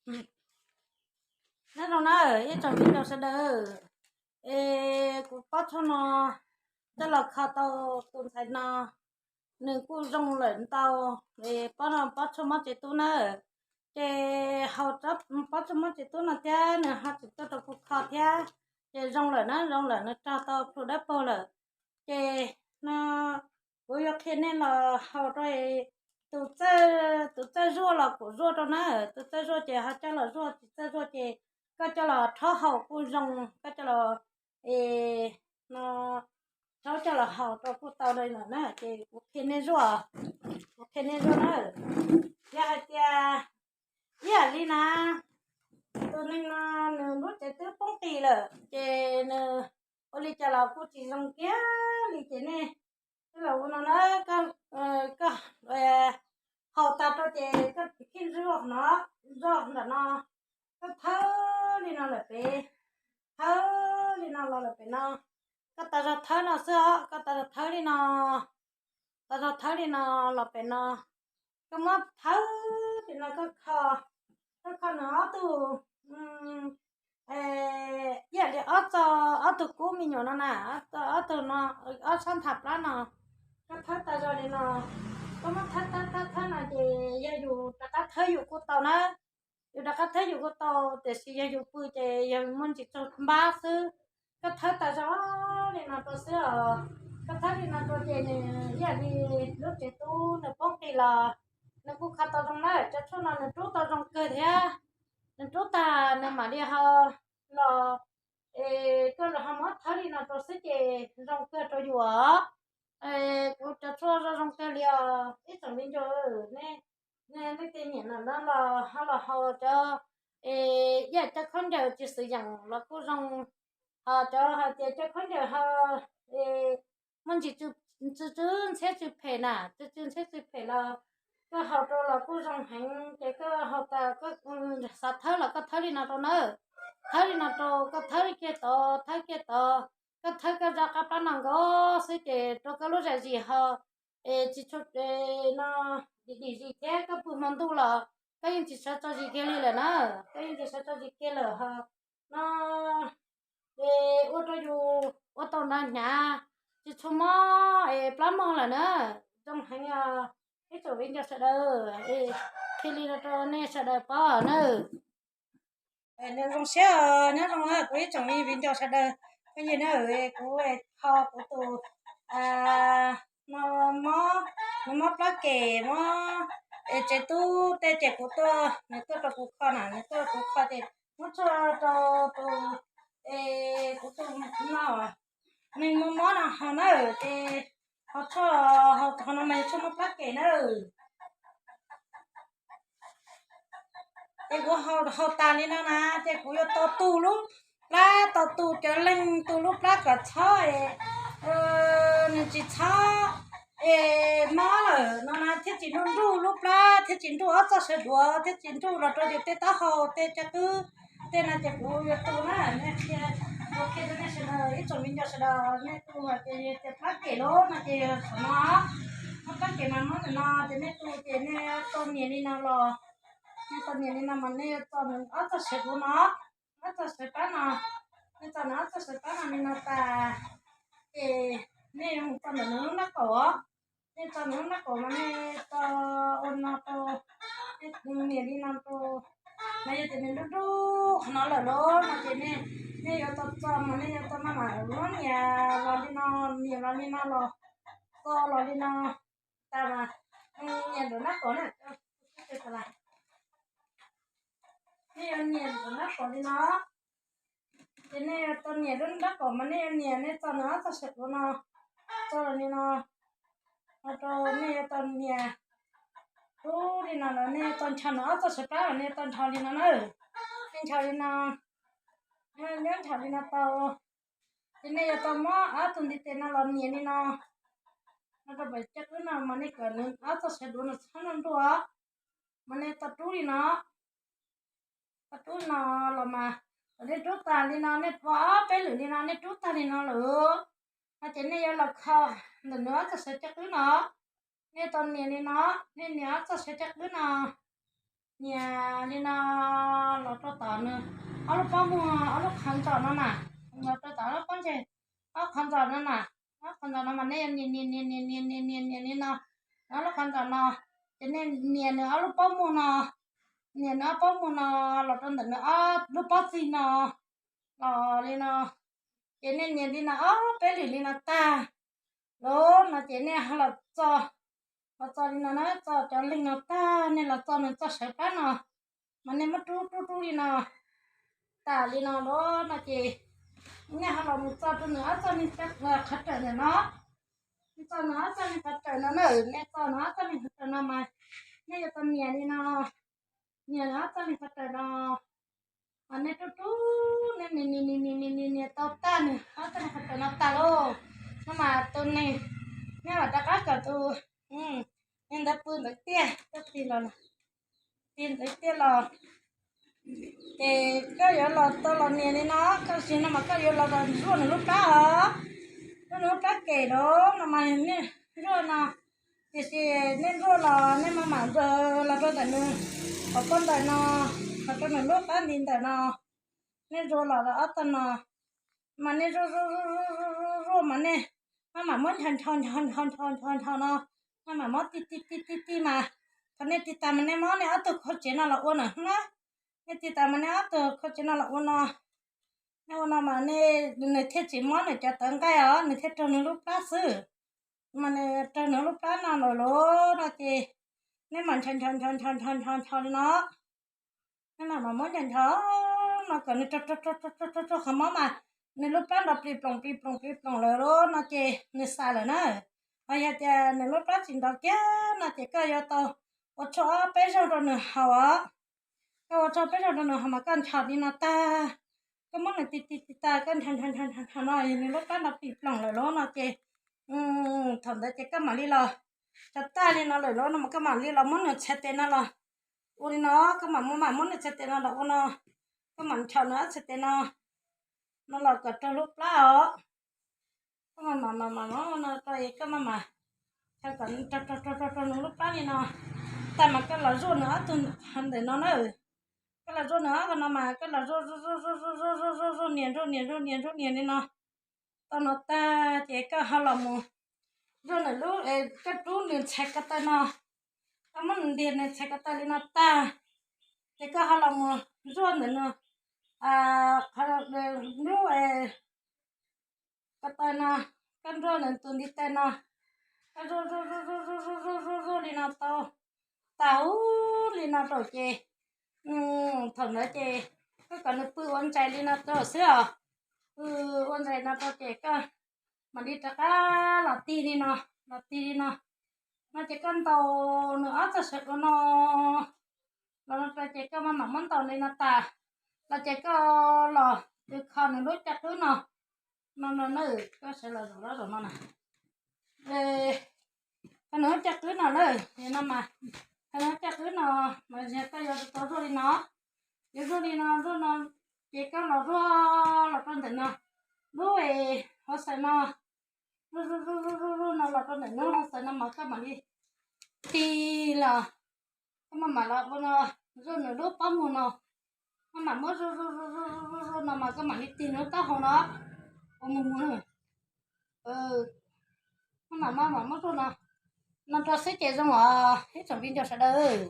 Nyob zoo na ib tsoom viv ncaus sawv daws, es kuv pob tshuaj no coj los kho tau tus ntxhais no, nws kuj zoo lawm ntau, es pob no pob tshuaj mob tsev tub na. Ces haus pob tshuaj mob tsev tub no thiab nws ho tseem tuaj rau kuv kho thiab, ces zoo lawm na, zoo lawm, nws rog tau plhu dawb paug lawm. Ces no kuv yuav qhia nej los haus rau tus txawj, tus txawj zuaj los kuv zuaj rau na, tus txawj zuaj ces ho coj los zuaj, tsis txawj zuaj ces koj coj los rhaub haus kuj zoo, koj coj los, es no rhaub coj los haus rau kuj tau li lawm na. Ces kuv qhia nej zuaj, kuv qhia nej zuaj na. Yog hais tias ib yam li na, tus neeg no nws lub cev twb poob qis lawm ces nws ua li cas los kuj tsis zoo kiag li ces nej twb los ua no na, koj haus tas rau ces koj khij zuaj no, zuaj ntawm no, koj thawb li no lawm pem, thawb li no los lawm pem no, koj tas zog thawb no xwb os, koj tas zog thawb li no, tas zog thawb li no los pem no, koj muab thawb li no koj kho, koj kho nws ob tug, ib yam li ob txog ob tug kub me nyuam no na, ob tug no, ob sab ntham plab no, koj thawb tas zog li no, koj muab thawb thawb thawb thawb no ces yog yus rov qab thawb yus kuj tau na. Yus rov qab thawb yus kuj tau, tiam sis yog yus pw ces yog muaj ntsis tsaug npab xwb. Koj thawb tas zog li no rau xwb os. Koj thawb li no rau ces nws ib yam li lub tsev tub nws poob qis los nws kuj kho tau zoo na. Cov tshuaj no nws rub tau zoo kawg thiab. Nws rub tag nws mam li ho los, es koj los ho muab thawb li no rau xwb ces zoo kawg rau yus os. Kuv cov tshuaj zoo zoo kawg li os ib tsoom viv ncaus, nej leej twg nyiam no los ho los haus cov, es ib yam cov khaub ncaws tsis xwm yeem los kuj zoo, ho cov hais tias cov khaub ncaws ho muaj ntsis tsw tsw ntxhiab tsw phem na, tsw tsw ntxhiab tsw phem los koj haus rau los kuj zoo heev. Ces koj haus tas koj xav thawb los koj thawb li no rau na, thawb li no rau, koj thawb kiag tod, thawb kiag tod, koj thawb koj zaj qab plab no nkaus xwb ces rau koj lub zam zis ho, es tsis tshua, no, dim dim zis thiab koj pw hmo ntuj los koj yeej tsis sawv tso zis kiag li lawm na, koj yeej tsis sawv tso zis kiag lawm ho, no, es ua rau yus ua tau nrad hnyav, tsis tshua mob es plab moog lawm na. Zoo heev os ib tsoom viv ncaus sawv daws, qhia li no rau nej sawv daws paub nawb. Nyob zoo siab, nyob zoo kuv ib tsoom viv ncaus sawv daws, phooj ywg na, kuv kho kuv tus, no, mob, nws mob plab kem, mob, es tsev tub tej ces kuv tuaj, nws tuaj rau kuv kho na, nws tuaj rau kuv kho ces muab tshuaj rau tus, es kuv tus no, nws mob mob no haus na, ces haus tshuaj, haus no mas yog tshuaj mob plab kem na. Ces kuv haus tas li no na, ces kuv yuav tos tu lub plab, tos tu cov leeg tu lub plab kom txhob, nws tsis txhob es mob lawm no na, thiaj tsis nruj nruj lub plab, thiaj tsis nruj ob txoj saw duav, thiaj tsis nruj los rau yus tej taub hau, tej caj qwb, tej no ces kuv yuav tu na. Kuv qhia rau nej sawv daws, ib tsoom viv ncaus sawv daws, nej tu hais tias plab kem lawm no ces yog qhov no, mob plab kem mas mob ntawm no ces nej tu ces nej txo nias li no los, nej txo nias li no mas nej yuav txo nws ob txoj saw duav no, ob txoj saw plab no, nej txo nws ob txoj saw plab no li no tas, ces nej yuav mus txo ntawm nws lub nrab qaum os. Nej txo nws lub nrab qaum mas nej txo ua no rau, nej nias li no rau, mas yog tias nws nruj nruj qhov no lawm lauj no ces nej, nej yuav txo txo mas nej yuav txo no mas muab nias los li no, nias los li no los, txo los li no, tas mas nias nram nrab qaum na. Nej yuav nias nram nrab qaum li no, ces nej yuav txo nias lub nrab qaum mas nej yuav nias, nej txo nws ob txoj saw duav no, txo los li no, no rau nej yuav txo nias, ub, li no los nej yuav txo nrho nws ob txoj saw plab los nej yuav txo nrho li no na, nej nrho li no, nyob nrho li no tau, ces nej yuav txo muab ob tug ntiv tes no los nias li no, no rau pem caj qwb no mas nej kom nws ob txoj saw duav no txhob nruj nruj, mas nej txo rub li no, txo rub no los mas, thaum nej rub tag li no nej ua ob peb lwm li no, nej rub tag li no lawm, no ces nej yuav los kho ntawm nws ob txoj saw caj qwb no, nej txo nias li no, nej nias ob txoj saw caj qwb no, nias li no los rau tom nws ob lub pob muag, ob lub qhov ntxos no na, los rau tom ob lub pob ntseg, ob qhov ntxos no na, ob qhov ntxos no mas nej nias nias nias nias nias nias nias nias li no, ob lub qhov ntxos no, ces nej nias nws ob lub pob muag no, nias nws ob pob muag no los rau ntawm nws ob lub pob txig no, los li no, ces nej nias li no ob peb lwm li no tag, los no ces nej ho los txo, los txo li no na, txo cov leeg no tag nej los txo nws txoj sawv plab no, mas nej muab rub rub rub li no tas li no los no ces nej ho los mus txo rau nws ob txoj neeg qhov rawm ntawm no, txo nws ob txoj neeg qhov rawm no na, nej txo nws ob txoj neeg qhov rawm no mas nej yuav tau nias li no, nias nws ob txoj neeg qhov rawm no, mas nej rub rub, nej nias nias nias nias nias nias nias tau tag nws ob txoj neeg qhov rawm no tag lauj, no mas tus neeg, nej mam rov qab kom tus neeg ntawd pw ntawd tiag, koj tig los, tig ntawd tiag los, ces koj yuav los tau los nias li no, koj sim no mas koj yuav los zuaj nws lub plab os, zuaj nws lub plab kem los no mas nej zuaj no, tiam sis nej zuaj los nej maj mam zuaj los rau ntawm nws, hauv pob ntawm no, los rau nws lub plab nti ntawm no, nej zuaj los ob tog no, mas nej zuaj zuaj zuaj zuaj zuaj mas nej maj mam muab nchos nchos nchos nchos nchos nchos nchos no, maj mam muab tig tig tig tig tig mas, thaum nej tig tas mas nej muab nej ob tug khau tsev no los ua na na, nej tig tas mas nej ob tug khau tsev no los ua no, nej ua no mas nej, nws thiaj tsis muab nws cov tawv nqaij os, nws thiaj raug nws lub plab xwb, mas nws raug nws lub plab no lawm lauj no ces nej mam nchos nchos nchos nchos nchos nchos nchos li no, nej mam mam muab nchos nchos no kom nws raug raug raug raug raug raug qhov mob mas nws lub plab nrov plis ploom plis ploom plis ploom lawm lauj no ces nws xav lawm na. Ho yog tias nws lub plab tsis nrov kiag no ces koj yuav tau ua tshuaj ob peb zaug rau nws haus os. Koj ua tshuaj peb zaug rau nws haus mas koj nchos li no tag, koj muab nws tig tig tig tag koj nchos nchos nchos nchos no nws lub plab nrov plis ploom lawm lauj no ces thaum ntawd ces koj mam li los, tag li no lawm lauj no mas koj mam li los muab nws txhais tes no los ua li no, koj mam muab mam muab nws txhais tes no los ua no, koj mam nchos nws ob txhais tes no, no los kom raug lub plab os. Koj mam mam mam mam no rau es koj mam mam nchos kom raug raug raug raug nws lub plab li no, tag mas koj los zuaj nws ob tug ntawm no na. Koj los zuaj nws ob tug no mas koj los zuaj zuaj zuaj zuaj zuaj zuaj zuaj zuaj nias zuaj nias zuaj nias zuaj nias li no, tau no tag ces koj ho los mus zuaj nws lub, koj rub nws txhais ko taw no, koj muab nws ntiag nws txhais ko taw li no tag, ces koj ho los mus zuaj ntawm nws qhov lub ko taw no, koj zuaj nws tus ntiv taw no, koj zuaj zuaj zuaj zuaj zuaj zuaj zuaj zuaj li no tau tag huv li no rau ces thaum ntawd ces koj kom nws pw ua ntsais li no rau xwb os. Pw ua ntsais no rau ces koj mam li rov qab los tig li no, los tig li no, no ces koj ntaus nws ob txoj saw dua no los no rau ces koj mam mam muab ntaus li no tas, los ces koj los kho nws lub caj qwb no, no no na, koj sawv los zaum no na, kho nws lub caj qwb no na, no mas, kho nws lub caj qwb no mas yog koj yuav tau zuaj li no, yuav zuaj li no, zuaj no, ces koj los zuaj los rau ntawm no, lub hauv xaws no, zuaj zuaj zuaj zuaj zuaj no los rau ntawm lub hauv xaws no mas koj mam li tig los, koj mam mam los ua no, zuaj nws lub pob muag no, koj mam muab zuaj zuaj zuaj zuaj zuaj zuaj no mas koj mam li tig nws lub taub hau no, ua mus mus, koj mam mam mam muab zuaj no, no rau xwb ces zoo os ib tsoom viv ncaus sawv daws.